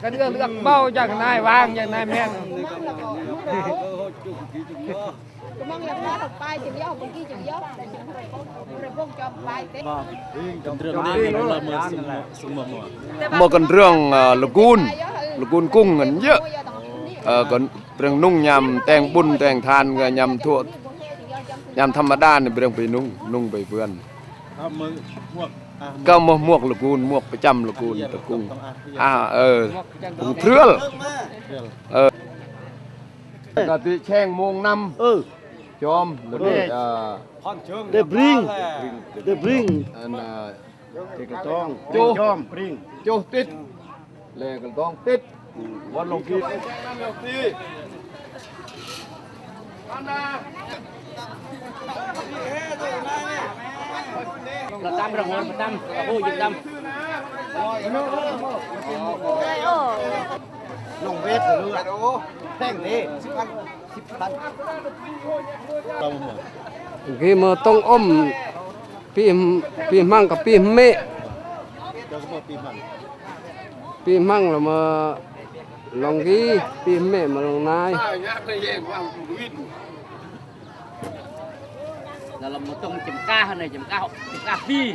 Cái đứa lượt bao giặc nai vàng giặc nai men. Mô kênh rương, ờ, lục cun, lục cun cung ngân dữ. Ờ, còn rương nung nhằm teng bun teng than, ờ, nhằm thua, nhằm tham đa này rương bị nung, nung bị vườn. Kau mô muộc lục cun, muộc ປະຈຳ lục cun, tơ cung. À, ờ, cung thriêl. Ờ. Có tí cheng mông năm. Ừ. Chom, lục cun, ờ. Để bring, để bring. Ăn, ờ, Tê Kal Tong. Chô. Chom, bring. Chô tít. Lê Kal Tong tít. Wan Long Ki. Tam rong hon tam. Abu jing tam. Long wet lu. Theng ni. Siu mơ tông ôm, pi, pi măng kơ pi mê. Pi măng là mơ lòng ghi, pi mê mơ lòng nai. Là mơ tông chấm cá này, chấm cá, chấm cá phi.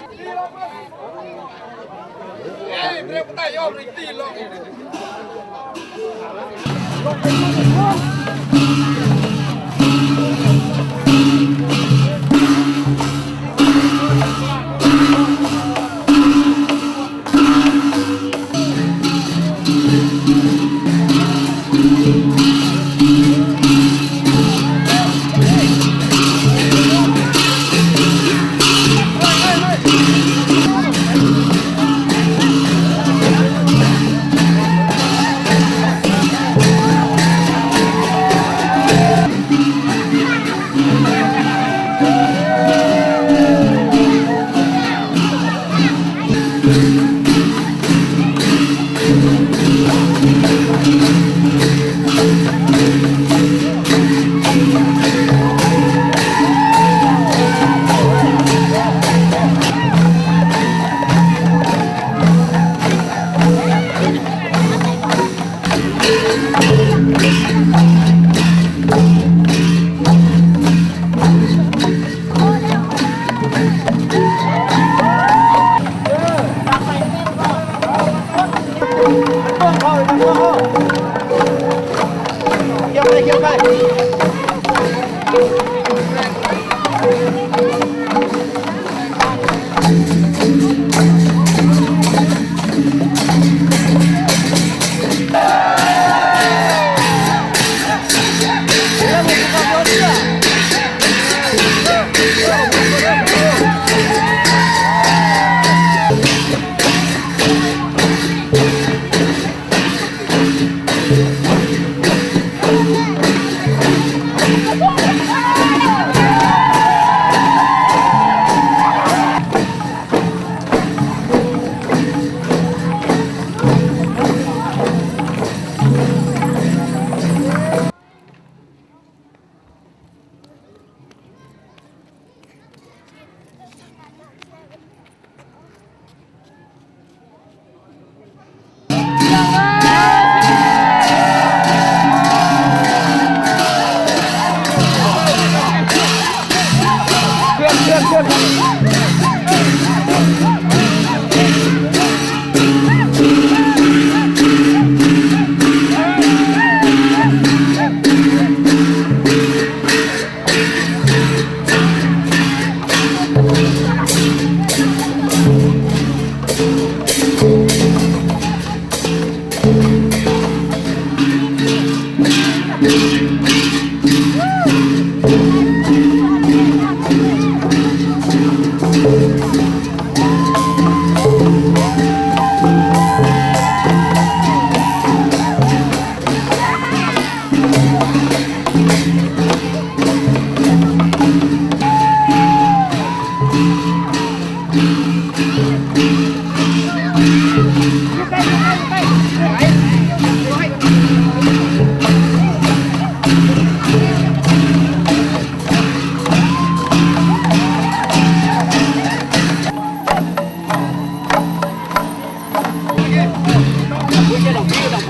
ອ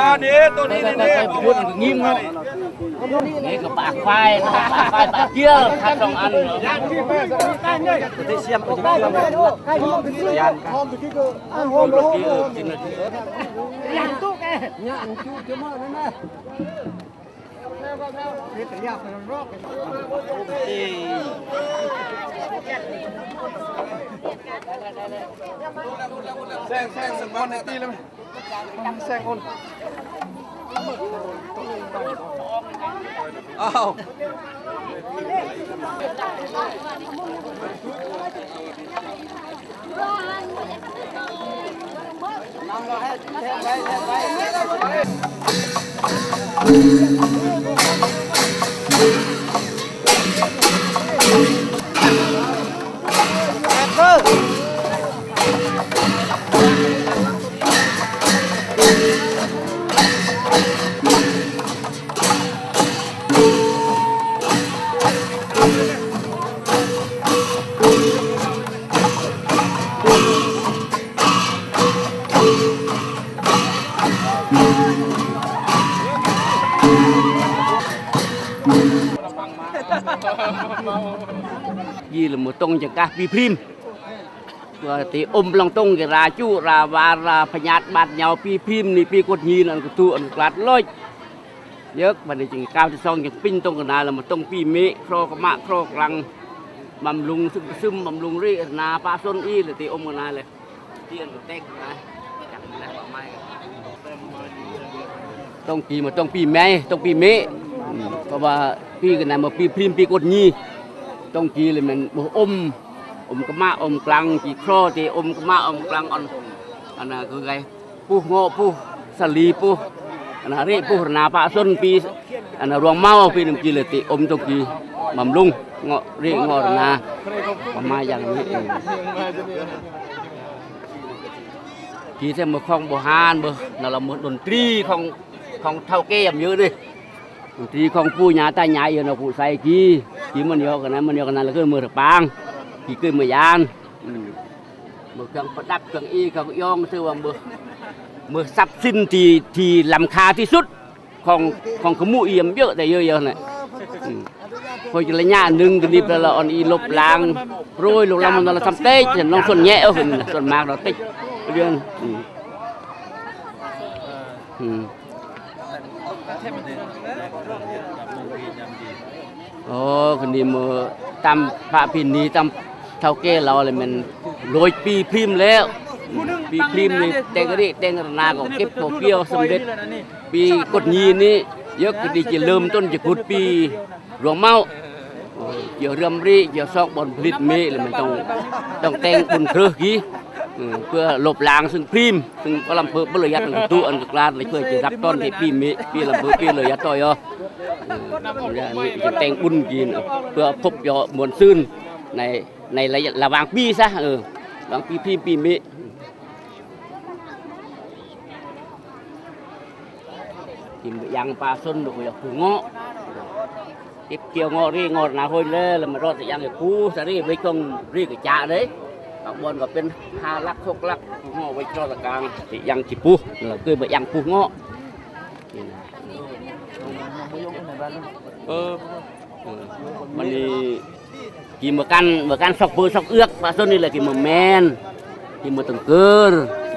່າ ນີ້ ໂຕນີ້ ນີ້ ນີ້ ຍິງເນາະ ນີ້ກໍປາກຄວາຍ ປາກຄວາຍ ປາກເກືອ ຂາດສອງອັນ ແຊງ ແຊງ ສະກອນໃຫ້ຕີເລີຍ ແຊງຄົນ ອ້າວ. ຢີລະມື້ຕົງຈັງກະປີພຣີມ ວ່າຕິອົມປະລັງຕົງ ລາຈຸ ລາວາ ລາພະຍາດບາດຍາວ ປີພຣີມນີ້ ປີກົດຢີນ ອັນກະຕຸ ອັນກະກລາດເລີຍ ເຢີກ ບັດນີ້ຈຶ່ງກ້າວທີສອງ ຈຶ່ງປິ່ນຕົງກະນາ ລະມາຕົງປີເມ ຄລໍກະມະ ຄລໍກະລັງ ບຳລຸງຊຶມປະຊຶມ ບຳລຸງເຣນາປະຊົນອີ ລະຕິອົມກະນາເລີຍ. ຕ້ອງກີມາຕ້ອງປີແມ ຕ້ອງປີເມ ເພາະວ່າປີກະນາມາປີພຣີມ ປີກົດຢີ ຕ້ອງກີລະແມ່ນບໍ່ອົມ ອົມກະມະ ອົມກລັງ ກີຄລໍ ຕີອົມກະມະ ອົມກລັງ ອັນ ອັນນັ້ນຄືໄງ ປູເງາະ ປູສາລີ ປູ ອັນນະເຣ ປູຣະນາປະຊົນ ປີ ອັນນະລວງເມົາ ປີນຳກີລະຕິອົມຕົງກີບຳລຸງເງາະເຣເງາະຣະນາ ປະມານຢ່າງນີ້ເອງ ທີ່ແທ້ເມືອຂອງໂບຮານເບີ ນະລະມົດດົນຕີຂອງ ຂອງເຖົ້າແກ່ມາເຍອະເດ້ ດົນຕີຂອງປູ່ຍ່າຕາຍາຍເອີນເອົາຜູ້ໃສ່ກີ ກີມັນຍອກກັນນະ ມັນຍອກກັນນະ ລະເກີດເມືອຕະປາງ ກີເກີດເມືອຍານ ອືມ ເມືອເຄື່ອງປະດັບ ເຄື່ອງອີ ເຄື່ອງຢອງ ຊື່ວ່າເມືອ ເມືອຊັບສິນທີ່ ທີ່ລ້ຳຄ່າທີ່ສຸດ ຂອງ ຂອງຂະມຸອີ່ມເຍອະແຕ່ເຍອະໆນະ ອືມ ພໍລະຍະໜຶ່ງກະນິບລະອອນອີລົບລ້າງ ໂຣຍລົງລະມັນລະສຳເຕັກ ນ້ອງສ່ວນແຍະເອົາຂຶ້ນ ສ່ວນມາກເນາະຕິດເລື່ອງ ອືມ ອືມ ໂອ້ ຄັນນີ້ມື້ຕາມປະເພນີ ຕາມເຖົ້າແກ່ລາວລະແມ່ນຮ້ອຍປີພຣີມແລ້ວ ປີພຣີມນີ້ແຕ່ງເຣແຕ່ງຣະນາກໍເກັບເຂົ້າກ່ຽວສຳເລັດ ປີກົດຢີນນີ້ ເຢີກກະດີຈະເລີ່ມຕົ້ນຈະຂຸດປີລວງເມົາ ຈະເລີ່ມເຣ ຈະຊອກບ່ອນຜະລິດເມ ລະແມ່ນຕ້ອງ ຕ້ອງແຕ່ງບຸນເຄີກີ ເພື່ອລົບລ້າງຊຶ່ງພຣີມ ຊຶ່ງປະລຳເພີປະເລີຍຍັດອັນກະຕຸອັນກະກລາດ ລະເພື່ອຈະຮັບຕ້ອນທີ່ປີເມ ປີລຳເພີປີເລີຍຍັດຕໍ່ຍອ ເອີ ຢ່າງນີ້ຈະແຕ່ງບຸນກີນ ເພື່ອພົບຢໍ່ມ່ວນຊື່ນໃນ ໃນໄລຍະລະຫວ່າງປີຊະ ເອີ ລະຫວ່າງປີພຣີມປີເມ ກິນບະຍັງປາຊົນບໍ່ຢາກປູເງາະ ເກັບກ່ຽວເງາະເຣເງາະນາໂຮຍເລີ ລະມາລອດຕະຍັງໃຫ້ປູສະເຣໄວ້ຕ້ອງເຣກະຈະເດ້ ບາງບ່ອນກໍເປັນຫ້າຫຼັກຫົກຫຼັກ ປູເງາະໄວ້ລອດຕະກາງ ຕະຍັງຊິປູ ລະເກີດບະຍັງປູເງາະ ເອີ ເອີ ບາດນີ້ ກີມາກັນ ມາກັນຊອກເບີຊອກເອືອກ ປະຊົນນີ້ແຫຼະ ກີມາແມ່ນ ກີມາຕັງເກີ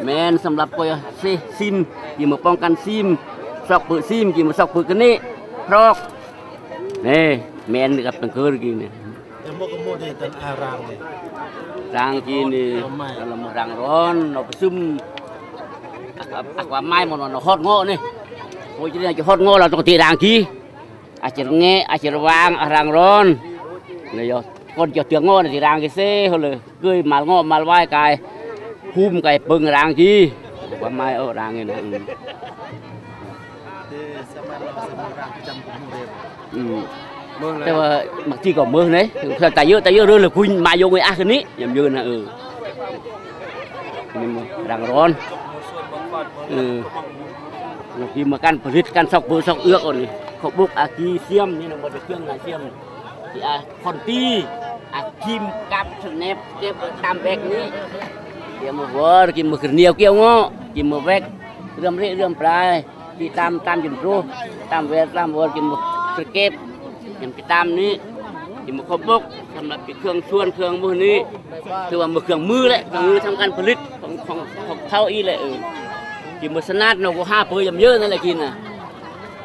ແມ່ນສຳລັບກ່ອຍເຊຊິມ ກີມາປ້ອງກັນຊິມ ຊອກເບີຊິມ ກີມາຊອກເບີກະເນ ພຣອກ ນີ້ ແມ່ນກັບຕັງເກີກີນີ້ ແຕ່ໝົດກໍໝົດເດ ຕານອາຣາງນີ້ ຣາງກີນີ້ ລະມາຣາງຮ້ອນ ເອົາປະຊຸມ ອາກວາມາຍໝົດ ຮອດເງາະນີ້ ໂອ້ຍ ຈະຮອດເງາະ ລະຕ້ອງຕິຣາງກີ ອາດຈະແງະ ອາດຈະລະວາງ ອາຮາງຮ້ອນ ນະຍອ ກ່ອນຈະເທເງາະນະ ຊິລາງກິເຊເຮົາເລີຍ ເກີຍມາເງາະມາວາຍກາຍ ພູມກາຍເປິງລາງກີ ຄວາມໝາຍເອົາລາງນີ້ນະ ອືມ ອືມ ແຕ່ວ່າບາງທີກໍເມີເດ້ ຕາເຢີ ຕາເຢີເລີຍ ລະຄຸຍມາຍົງໄວ້ອາຄືນນີ້ ຍາມເຢີນະ ເອີ ນີ້ມັນລັງຮ້ອນ ເອີ ລະທີ່ມາການຜະລິດ ການຊອກເບີຊອກເອືອກ ອັນນີ້ ເຂົ້າບຸກ ອາກີ ຊຽມ ນີ້ນະ ບໍ່ໄດ້ເຄື່ອງນະ ຊຽມ ທີ່ອາ ຄອນຕີ ອາ ຄຣີມ ກັບ ສະແນບ ເກັບຕາມແບກນີ້ ກຽມມາວໍ ກຽມມາຂຶ້ນໜຽວ ກ່ຽວເງາະ ກຽມມາແບກ ເລື່ອມເລເລື່ອມປາຍ ທີ່ຕາມ ຕາມຈຸນໂຕ ຕາມແວ ຕາມວອນ ກຽມມາສະເກັບ ກຽມໄປຕາມນີ້ ກຽມມາເຂົ້າບົກ ສຳລັບເປັນເຄື່ອງສວນ ເຄື່ອງໝູ່ນີ້ ຖືວ່າເປັນເຄື່ອງມືແຫຼະ ເຄື່ອງມືທຳການຜະລິດຂອງ ຂອງ ຂອງເຜົ່າອີກແຫຼະ ເອີ ກຽມມາສະໜາດເນາະ ກໍຫາເປີຍາມເຢີນະ ແລະກິນນະ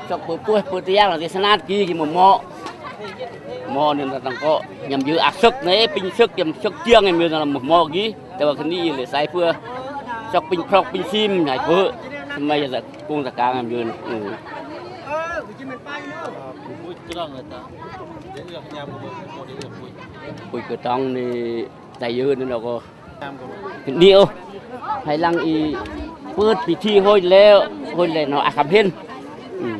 ຊອກເປີປ່ວຍ ເປີຕະຢ່າງ ລະຊິສະໜາດກີ ກຽມມາໝໍ້ ໝໍ້ນີ້ນະ ຕ້ອງກໍຍາມເຢີອາກເສິກເນ ປິງເສິກ ຍາມເສິກຈຽງ ຍາມເຢີນະ ໝໍ້ກີ ແຕ່ວ່າຄັນນີ້ເລີຍໃຊ້ເພື່ອຊອກປິງພຣອກປິງຊີມໃຫ້ເພີ້ ສະໄໝຕະກຸງຕະກາງ ຍາມເຢີນ ເອີ ປຸຍກະຕ້ອງນີ້ ໄດ້ເຢີນະ ແລ້ວກໍ ນີ້ ໂອ ພາຍຫຼັງອີ ເປີດພິທີໂຮຍແລ້ວ ໂຮຍແລ້ວເນາະ ອາຄຳເພັນ ອືມ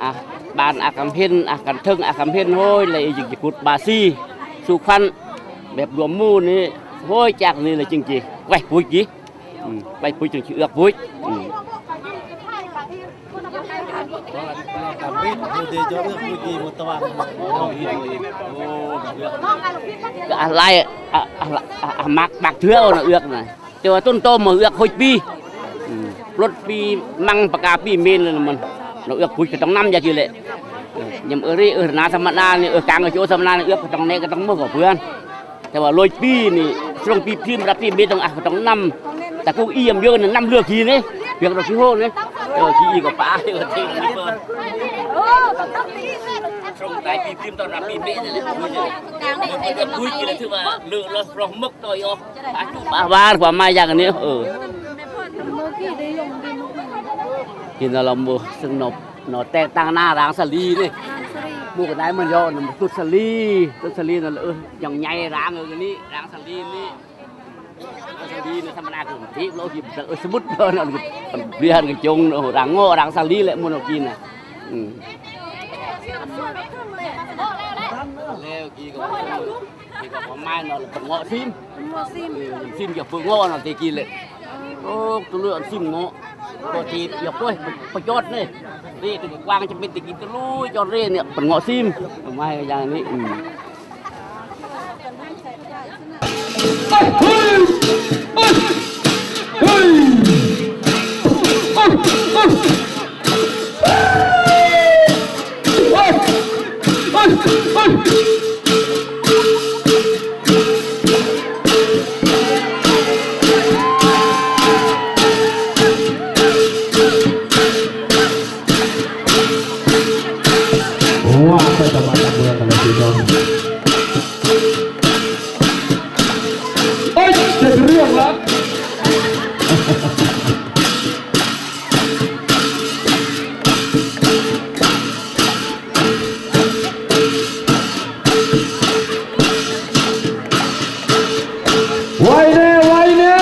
ອາ ບ້ານອາຄຳເພັນ ອາຄັນເທິງ ອາຄຳເພັນ ໂຮຍແລ້ວອີ ຈຶ່ງຊິຂຸດບາຊີ ສູ່ຂວັນ ແບບລວມໝູ່ນີ້ ໂຮຍ ຈາກນີ້ແລ້ວຈຶ່ງຊິໄວ້ປຸຍກີ ອືມ ໄວ້ປຸຍຈຶ່ງຊິເອືອກປຸຍ ອືມ ກໍອາໄລ ອາ ອາ ອາ ອາ ມັກ ມັກເທື່ອເນາະ ເອືອກນະ ແຕ່ວ່າຕົ້ນຕໍມາເອືອກໂຮຍປີ ອືມ ລົດປີມັງປະກາປີເມນລະມັນ ລະເອືອກປຸຍກໍຕ້ອງນຳຢ່າງຊີ້ແຫຼະ ເອີ ຍາມເອີເຣ ເອີໜາສຳມະນານີ້ ເອີກາງກໍຊິໂອສຳມະນານີ້ ເອືອກກໍຕ້ອງແນກກໍຕ້ອງເມືອກໍເພື່ອນ ແຕ່ວ່າໂລຍປີນີ້ ຊ່ວງປີພຣີມ ລັບປີເມຕ້ອງ ອາ ຕ້ອງນຳ ຕະກຸງອີ່ຍາມເຢີນນະ ນຳເລືອກຂີ້ນີ້ ເລືອກດອກຂີ້ໂຮນີ້ ເອີ ຂີ້ອີ່ກໍປາ ເອີ ທີ່ນີ້ເປີດ ໂອ້ ຕ້ອງມີ ຊ່ວງປາຍປີພຣີມ ຕ້ອງນຳປີເມນີ້ແຫຼະ ປຸຍນີ້ແຫຼະ ປຸຍນີ້ແຫຼະ ຖືວ່າເລືອກລອດລອກໝົກຕໍ່ອີອອກ ປາຈຸປາວານ ຄວາມໝາຍຢ່າງອັນນີ້ ເອີ ກິນແລ້ວລະໝູ່ ຊຶ່ງໜໍ່ ໜໍ່ແຕກຕ່າງໜ້າ ຣາງສາລີນີ້ ໝູ່ກໍໄດ້ມັນເຍາະ ຕຸດສາລີ ຕຸດສາລີນັ້ນ ເອີ ຍັງໃຫຍ່ ຣາງ ເອີ ນີ້ ຣາງສາລີນີ້ ຣາງສາລີນີ້ ທຳມະດາກໍທີ່ໂລ ທີ່ ເອີ ສະມຸດ ເອີ ນັ້ນ ເບຍຫັ້ນກໍຈົງ ເອີ ຣາງເງາະ ຣາງສາລີແຫຼະ ໝູ່ເຮົາກິນນະ ອືມ ແລ້ວກີນກໍ ທີ່ກໍປະມານເນາະ ເປັນເງາະຊີມ ເປັນເງາະຊີມ ເອີ ຊີມຈາກເປືອກເງາະເນາະ ແຕ່ກີ້ແຫຼະ ໂອ້ ຕົວເລືອກຊີມເງາະ ກໍທີ່ຢາກປ່ອຍປະໂຫຍດນີ້ ເລກວ້າງຈະເປັນແຕ່ກິນຕະລຸຍຈອດເລນີ້ ເປັນເງາະຊີມ ເອົາມາຢ່າງນີ້ ອືມ. ວ່າໄປຕະມາດຕະເມືອງກັນແລ້ວພີ່ນ້ອງ. ໂອ້ຍ ເຈັບເລື່ອງລະ ໄວແດ່ ໄວແດ່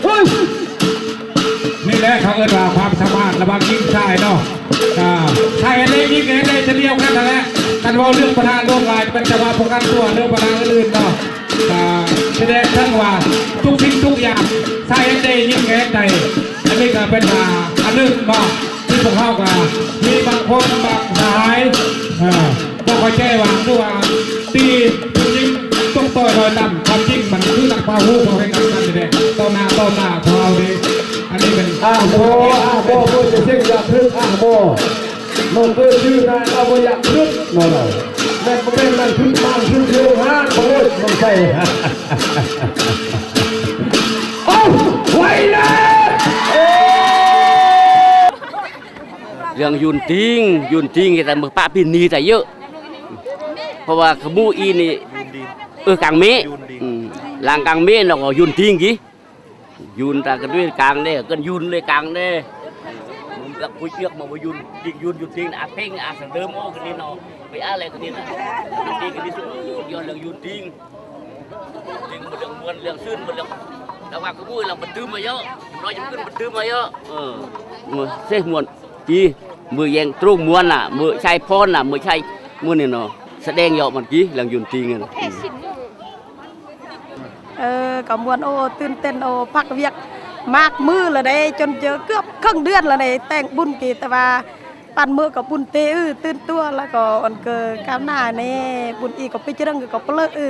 ເຮີ້ຍ. ນີ້ແຫຼະເຂົາເອີ້ນວ່າຄວາມສາມາດລະຫວ່າງຍິງຊາຍເນາະ ອ່າ ຊາຍເຮັດໄດ້ ຍິງກໍເຮັດໄດ້ ຊະນຽວກັນຫັ້ນແຫຼະ ຄັນເວົ້າເລື່ອງປະທະຫຼວງຫຼາຍ ແມ່ນແຕ່ວ່າປ້ອງກັນຕົວ ເລື່ອງປະທະອື່ນໆເນາະ ກໍສະແດງເຖິງວ່າທຸກສິ່ງທຸກຢ່າງ ຊາຍເຮັດໄດ້ ຍິງກໍເຮັດໄດ້ ອັນນີ້ກໍເປັນ ອ່າ ອັນໜຶ່ງເນາະ ທີ່ພວກເຮົາກໍມີບາງຄົນ ບາງສະຫາຍ ເອີ ບໍ່ເຂົ້າໃຈວ່າ ຄືວ່າຕີຜູ້ຍິງຕົກຕໍ່ຍລອຍຕ່ຳ ຄວາມຈິງມັນຄືນັກພາຫູພວກເຮົາກັນນັ້ນແຫຼະ ຕໍ່ໜ້າຕໍ່ຕາພວກເຮົາເດ້ ອັນນີ້ແມ່ນ ອາໂມ ອາໂມ ບໍ່ຈະເສັງຢາກຖືກ ອາໂມ ມັນເກີດຊື່ນາ ລາວບໍ່ຢາກຖືກເນາະ ແມ່ນບໍ່ແມ່ນ ມັນຖືກບ້ານຖືກໂຮງງານ ໂອ້ຍ ມັນໃສ່ ເອົ້າ ໄວແລ້ວ ເອີ. ເລື່ອງຢຸນຕິງ ຢຸນຕິງ ແຕ່ເມືອປະເພນີຕາເຢີ ເພາະວ່າຂະໝູອີ່ນີ້ ເອີ ກາງເມ ອືມ ຫຼັງກາງເມເນາະ ຢຸນຕິງກີ ຢຸນຕາກະດ້ວຍກາງເດ້ ກັນຢຸນເລີຍກາງເດ້ ເອີ ມັນກໍຜູ້ເຊືອກມາບໍ່ຢຸນ ຕິງ ຢຸນ ຢຸນຕິງ ອາເພັງ ອາສະເດີມ ໂອ້ ກະນີ້ເນາະ ໄປອາແລກະນີ້ນະ ຕິງກະນີ້ສຸດຍອດເລື່ອງຢຸນຕິງ ຕິງບໍ່ເລື່ອງມ່ວນ ເລື່ອງຊື່ນ ບໍ່ເລື່ອງ ແຕ່ວ່າຂະໝູລະມັນຕື່ມມາເຍາະ ນ້ອຍຈະຂຶ້ນມັນຕື່ມມາເຍາະ ເອີ ເຊມ່ວນ ຕີ ມື້ແຍງໂຕຣງມ່ວນນະ ມື້ໄຊພອນນະ ມື້ໄຊ ມື້ນີ້ເນາະ ສະແດງເຍາະມັນກີ້ ເລື່ອງຍືນຕີງນະ. ເອີ ກໍມ່ວນ ໂອ້ ຕື່ນເຕັ້ນ ໂອ້ ພັກວຽກມາກມື້ລະເດ້ ຈົນເຈີເກືອບເຄິ່ງເດືອນລະເດ້ ແຕ່ງບຸນກີ້ ແຕ່ວ່າ ປັນມື້ກໍບຸນເຕ ອື ຕື່ນຕົວ ແລ້ວກໍອັນເກີກາວໜ້າແນ່ ບຸນອີກກໍປິດເລື່ອງກໍປະເລີກ ອື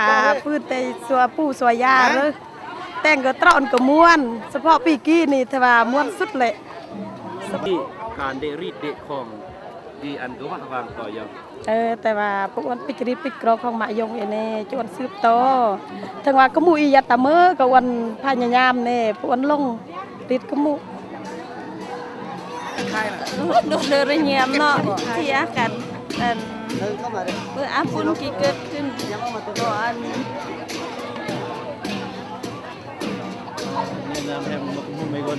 ກາຟື້ນແຕ່ຊົ່ວປູ່ຊົ່ວຍາເລີຍ ແຕ່ງກໍຕຣອນກໍມ່ວນ ສະເພາະປີກີ້ນີ້ ຖືວ່າມ່ວນສຸດແຫຼະ. ການເດະຣີດເດະຄອງ ດີອັນກໍວ່າວາງຕໍ່ຢ່າງ ເອີ ແຕ່ວ່າພວກອ້ວນປິດຣີດປິດກຣອງຂອງມະຍົງເອເນ ຈະອ້ວນສືບຕໍ່ ເຖິງວ່າກະໝູ່ອີ່ຢັດຕາເມີ ກະອ້ວນພະຍາຍາມແນ່ ພວກອ້ວນຫຼົງຕິດກະໝູ່ ໂດນເດີລະຍາມເນາະ ທີ່ອາກັນ ອັນ ເອີ ອາປຸນກີເກີດຂຶ້ນ ກໍອັນ Miền Nam em một hôm mày còn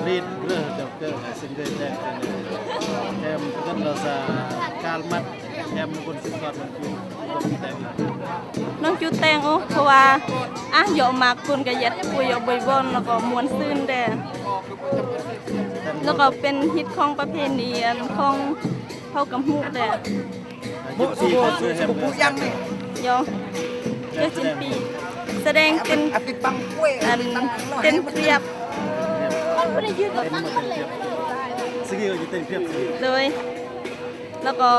rít rơ dọc cỡ là xin rơi đen. Em rất là xa cal mắt, em một con xin thoát bằng chú, con xin đen. ນ້ອງຈູແຕ່ງ ໂອ້ ເພາະວ່າ ອາ ເຍາະມາກ ຄົນກະຢາກ ຜູ້ເຍາະບໍລິວອນ ແລ້ວກໍມ່ວນຊື່ນແດ່ ແລ້ວກໍເປັນຮີດຄອງປະເພນີ ອັນ ຂອງເຜົ່າກຳຫູແດ່. ໂບະ ໂບະ ໂບະ ຍັງນີ້ ເຍາະ ເຈັດສິບປີ ສະແດງເຕັ້ນ ອັນ ເຕັ້ນຄຽບ ໂດຍ ແລ້ວກໍ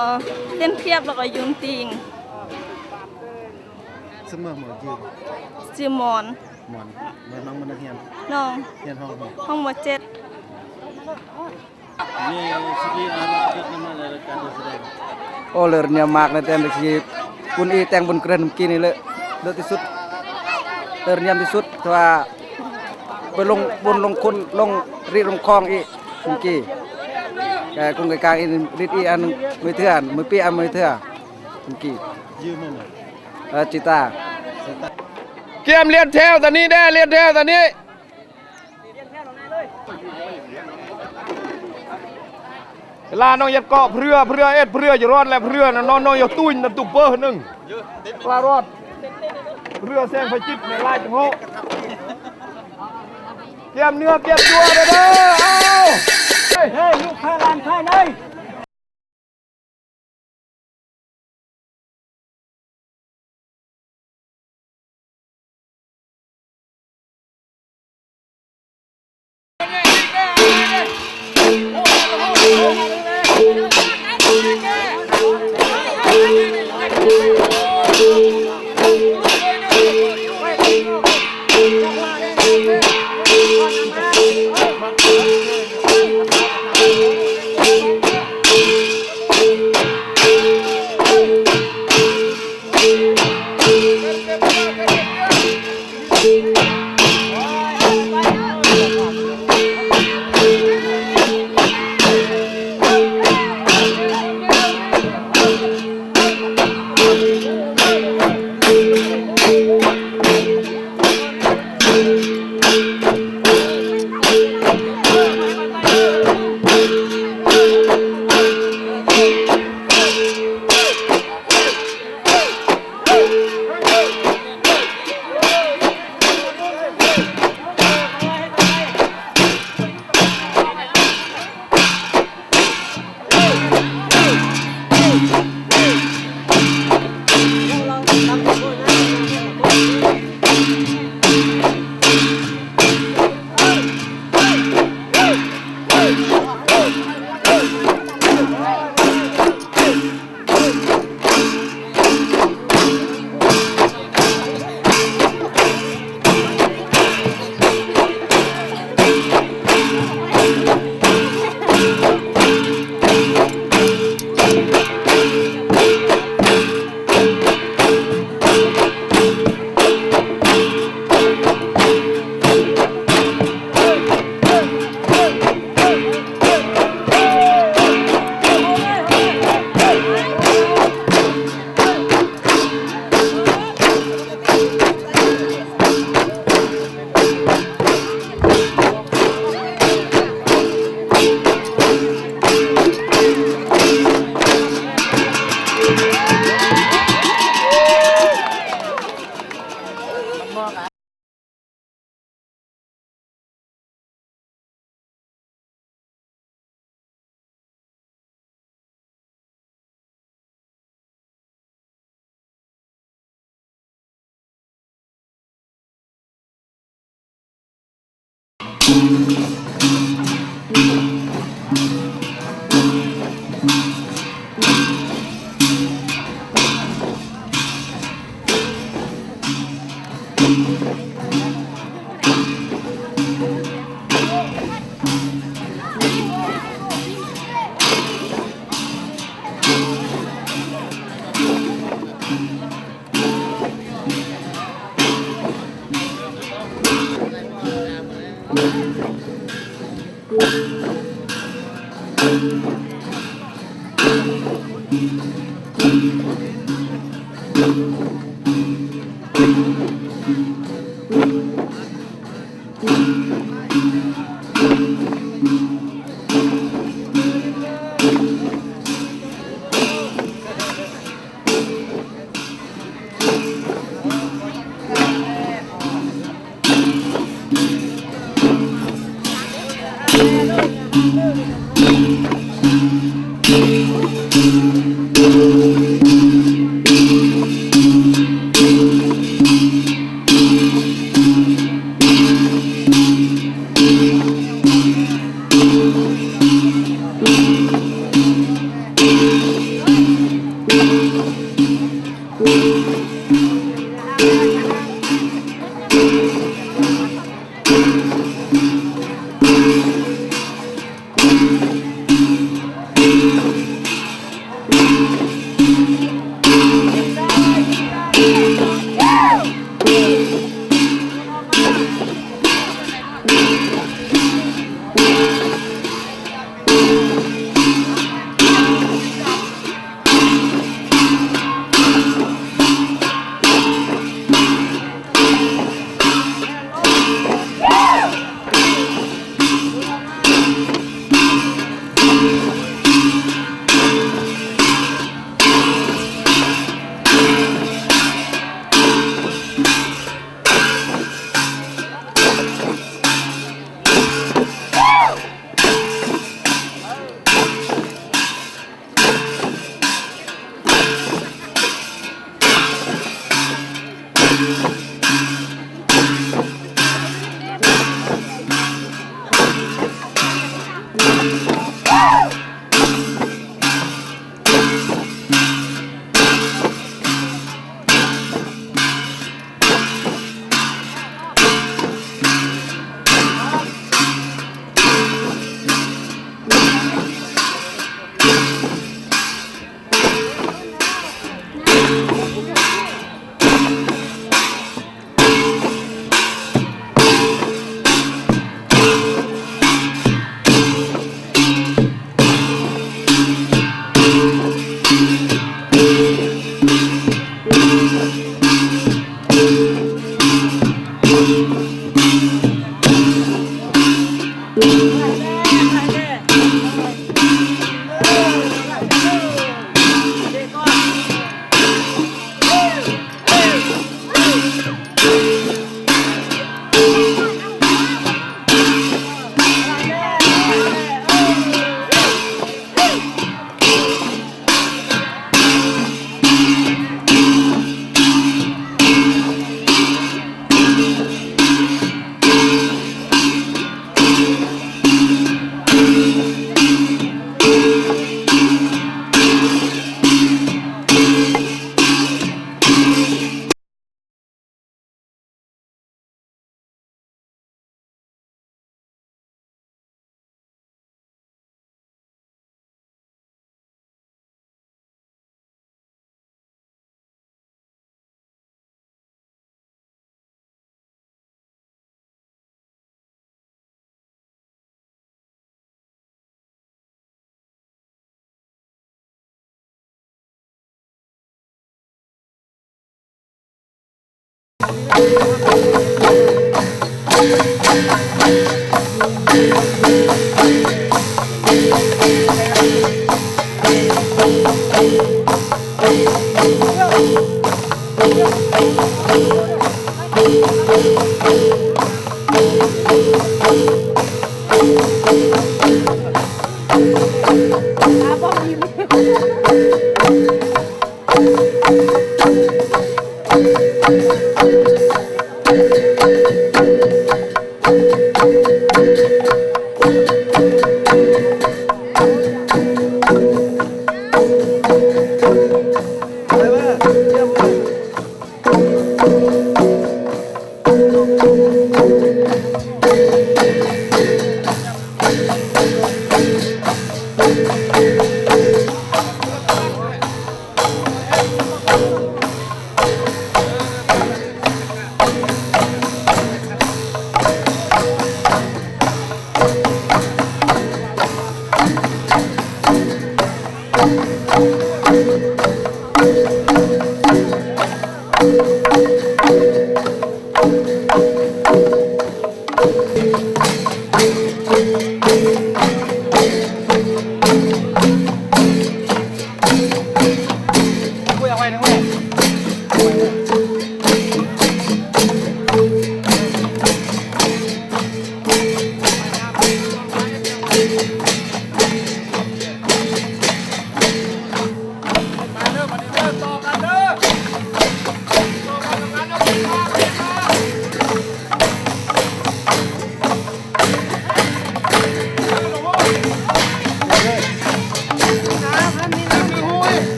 ເຕັ້ນຄຽບ ແລ້ວກໍຍືນຕີງ. ຊື່ໝໍນ ຊື່ໝອນ ໝອນ ໝອນ ນ້ອງມັນນັກຮຽນ ນ້ອງ ຮຽນຫ້ອງ ຫ້ອງ ຫ້ອງ ມ.ເຈັດ. ໂອ້ ເລີຍຍາມມາກໃນແຕ່ນທີ່ບຸນອີແຕ່ງບຸນເກຣນກີ້ນີ້ເລີຍ ເລີຍທີ່ສຸດ ເລີຍຍາມທີ່ສຸດ ເພາະວ່າໄປລົງບຸນລົງຄຸນລົງຣີດລົງຄອງອີກກີ້ ແຕ່ກຸງໄກກາງອີກຣີດອີອັນມື້ເທື່ອ ມື້ປີອັນມື້ເທື່ອກີ້ ເອີ ຈິຕາ ກຽມລຽນແຖວຕານີ້ແດ່ ລຽນແຖວຕານີ້. ເວລານ້ອງຍັດເກາະເພື່ອ ເພື່ອເອັດ ເພື່ອຈະຮ້ອນ ແລະ ເພື່ອນະ ນ້ອງ ນ້ອງຢ່າຕຸ້ຍນະ ຕຸບເປີໜຶ່ງ ປາຣອດ ເພື່ອແສງໄຟຈິດໃນລາຍຈັງໂຫ ກຽມເນື້ອກຽມຕົວເດີ ເອີ ເຮີ້ຍ ລູກພາຫຼານພາໃນ.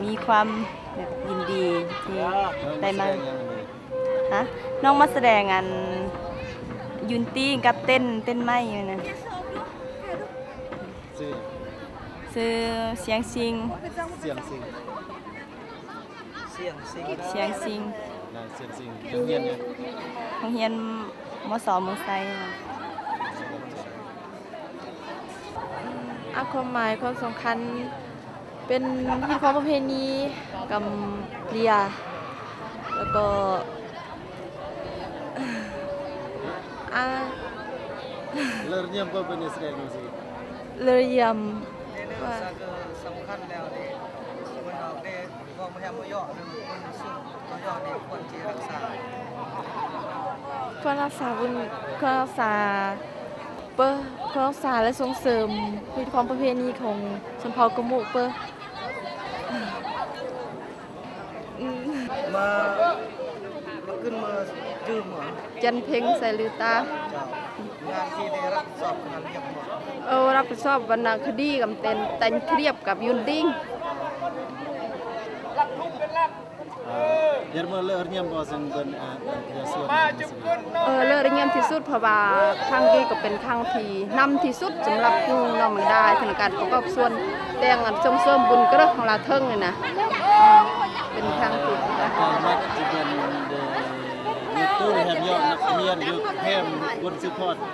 ມີຄວາມແບບຍິນດີທີ່ໄດ້ມາ ຮະ ນ້ອງມາສະແດງອັນຍືນຕີງກັບເຕັ້ນ ເຕັ້ນໄມ້ຢູ່ນະ. ຊື່ ຊື່ ຊຽງຊິງ ຊຽງຊິງ ຊຽງຊິງ ຊຽງຊິງ ນາງຊຽງຊິງ ໂຮງຮຽນຫຍັງ? ໂຮງຮຽນ ມສ ເມືອງໄຊ. ອາ ຄວາມໝາຍຄວາມສຳຄັນ ເປັນຮີດຄອງປະເພນີກຳເລຍ ແລ້ວກໍ ອາ ເລີຍມ ເລີຍມ ຄວນຮັກສາບຸນ ຄວນຮັກສາ ເປີ ຄວນຮັກສາ ແລະ ສົ່ງເສີມຮີດຄອງປະເພນີຂອງຊົນເຜົ່າກະມຸເປີ. ມາ ມາຂຶ້ນມາຈື່ໝໍ ຈັນເພັງ ໄຊລືຕາ. ເຈົ້າ ງານທີ່ໄດ້ຮັບຜິດຊອບຄືງານລຽບໝໍ? ເອີ ຮັບຜິດຊອບວັນນະຄະດີກຳເຕັນ ແຕ່ງຄຽບກັບຢູນດິງ. ເອີ ເດືອນມື້ເລີກຮຽນບໍ່ ເຊິ່ງເພິ່ນ ອ່າ ເພິ່ນຈະຊວນມາຊິ ເອີ ເລີກຮຽນທີ່ສຸດ ເພາະວ່າຄັ້ງນີ້ກໍເປັນຄັ້ງທີ່ນຳທີ່ສຸດສຳລັບໝູ່ນ້ອງບັນດາ ເຖິງການປະກອບສ່ວນແຕ່ງອັນສົ່ງເສີມບຸນກະເລິກຂອງລາວເທິງນີ້ນະ ເປັນຄັ້ງທີ່ ການມາປັດຈຸບັນ ເອີ ຢູ່ຕູ້ແຮມຍອດນັກຮຽນ ຢູ່ແຄມບົນຊິພອດ.